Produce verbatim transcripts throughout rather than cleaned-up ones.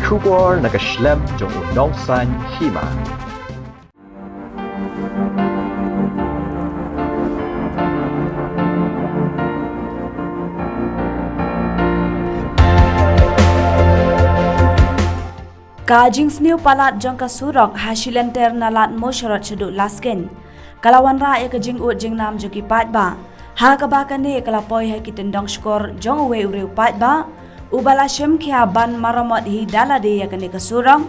Khubor na ka shlem jong u nongsan hima. Ka jingsniew palat jong ka surok ha shilynter na Lad Moshrot shaduh Laskein ka la wanrah ïa ka jingud jingnam jong ki paidbah, ha kaba kane ka la poi ha ki tyndong shkor jong uwei u riew paidbah uba la shim khia ban maramot hi da lade ïa kane ka surok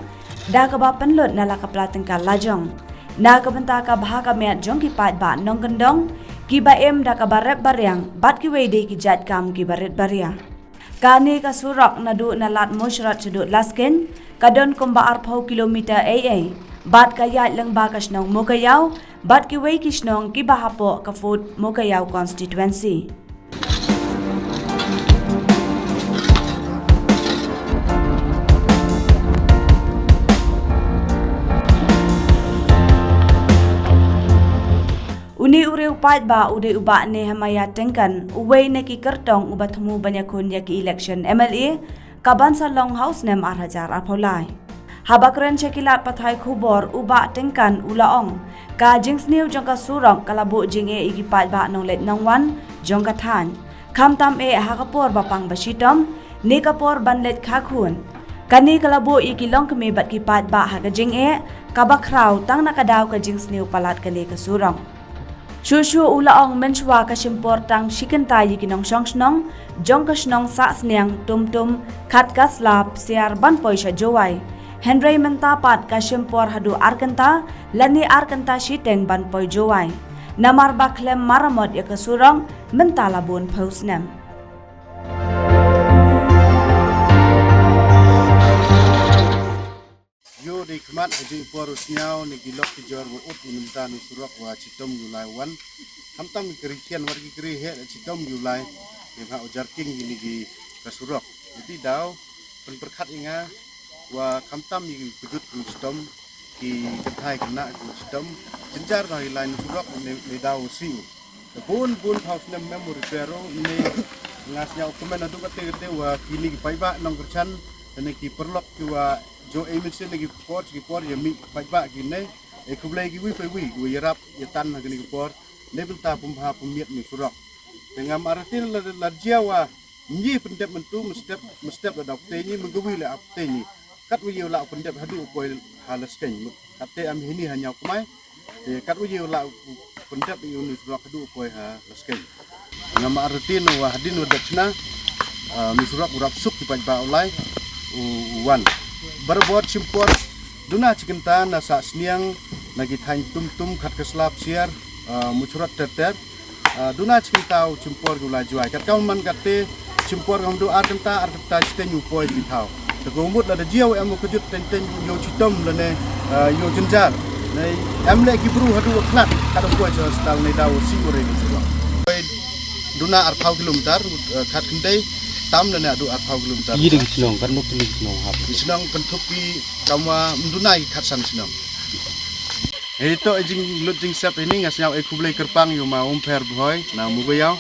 da kaba pynlut na la ka pla tyngka lajong, na ka bynta ka bha ka miat jong ki paidbah nongkyndong kiba im da kaba rep ba riang bad kiwei de ki jait kam kiba rit ba ria. Kane ka surok naduh na Lad Moshrot shaduh Laskein ka don kumba arphew kilometer ei ei bad ka ïaid lyngba ka shnong Mowkaiaw bad kiwei ki shnong kiba hapoh ka Fort Mowkaiaw constituency. Une u riew paidbah u dei u Bah Nehemiah Tyngkan, uwei na ki kyrtong uba thmu ban ïakhun ïa ki election M L A ka ban sa long ha u snem ar hajar arphew lai. Haba kren sha ki lad pathai khubor, u Bah Tyngkan u la ong ka jingsniew jong ka surok ka la buh jingeh ïa ki paidbah nongleit nongwan jong ka thaiñ, khamtam eh ha ka por ba pang ba shitom ne ka por ban leit kha khun. Kane ka la buh ïa ki longkmie bad ki paidbah ha ka jingeh kaba khraw tang na ka daw ka jingsniew palat kane ka surok. Shuh shuh u la ong mynshwa ka shim por tang shi kynta ïa ki nongshong shnong jong ka shnong Sahsniang, Tumtum, Khatkasla, Psiar ban poi sha Jowai. Hynrei mynta pat ka shim por haduh ar kynta lane ar kynta shiteng ban poi Jowai, namar ba khlem maramot ïa ka surok mynta la bun phew snem. Ïoh dei khmat ha jingpor u sniaw ne ki lok ki jor wa ut u mynta nu surok wa chitom ïu lai wan. Khamtam ki kri khian wat ki kri heh chitom ïu lai. Ki ha u jar king ki ni ki ka surok. Iti daw pynpyrkhat ïa nga wa khamtam ïa ki kujut ki chitom, ki kynthai kynna ki chitom. Jynjar daw ïa lai nu surok ne, ne daw siu. Bun bun phaw snem mem u repair u ne nga sniaw kmen haduh kate kate wa ki ni ki paidbah nongkyrchan ne ki paralok ki wa Jo ei mynshwa ne ki por, ki por ïa mih paidbah ki ne. E khublei ki wi pa wi, wi ïarap ïa tan ha kane ki por. Ne bynta pynbha pynmiat ni surok. Te ngam arati la, la jia wa ngi pyndep myntu, mynstep, mynstep la dap te ni, mynta wi la ap te ni. Kat wi ïa la pyndep haduh u poi ha Laskein. Kat te am hini ha Ñiaw Kmai. Te kat u ïa u la u pyndep ïa u ni surok haduh u poi ha Laskein. Ngam arati no wa hadien wa dep chna, ah, ni surok u rap suk ki paidbah u lai u, u wan. Barabor chimpor duna chi kynta na Sahsniang, na ki thaiñ Tumtum, Khatkasla, Psiar, ah, Mowshynrut ter ter. Ah, duna chi kynta u chimpor ki u la jwai. Kat kam man kat te chimpor kam du ar kynta, ar kynta chiteng u poi ki thaw. Te ko mut la da jia u em u kujut teng teng ïoh chitom lane, ah, ïoh jynjar. Ne em leh ki bru haduh u khnat, kat u poi cha hospital ne daw u sing u re ki sing. Poi duna arphew kilometer, ah, khat khyndai tam lane haduh arphew kilometer. Ïa dei ki shnong, kat nuk ki shnong hap. Ki shnong Pynthup ki kam wa mduna ki khatsan shnong. Hei to i jinglut jingsep ini nga sngap i khublei kyrpang ïa u ma Umpher Bhoi na Mubayaw.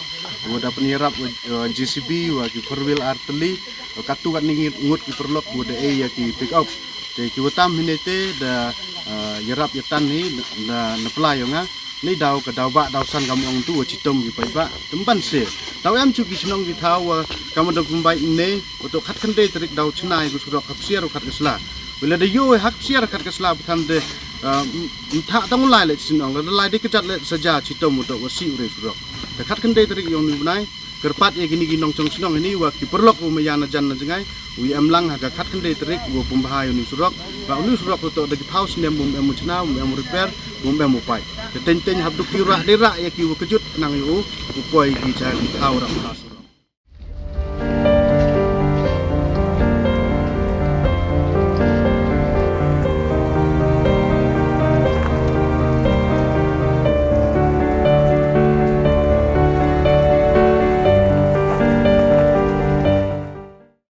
U da pynïarap, uh, J C B wa ki four wheel ar tylli. Katu kat ni ngut ki paralok u da ei ïa ki pick up. Te ki watam hini te da, uh, ïarap ïa tan hi da na pla ïa nga. Ni daw ka daw ba daw san kam ong tu wa chitom ki paidbah. Tymban se. Daw em chu ki shnong ki thaw wa kam da pynbai ne. Wa to khat khyndai tarik daw chna ïa ki surok ha Psiar u Khatkasla. Bila da ïoh ha Psiar u Khatkasla ba than de, uh, Mtha tang u lai le chin ong la lai de kjat le saja chitom u dok wa si u re surok. Te khat khyndai tarik yong ni u bnai kyrpad ïa kini ki nongchong shnong ini wa ki paralok u maya na jan na jngai u em lang ha ka khat khyndai tarik u pynbha ïa u ni surok. Ba u ni surok u to da ki phaw snem u em u chna u em u repair u em u pai. Te teng teng hap duk ki rah de rah ïa ki wa kjut nang ïa u u poi ki cha ki phaw rah phaw surok.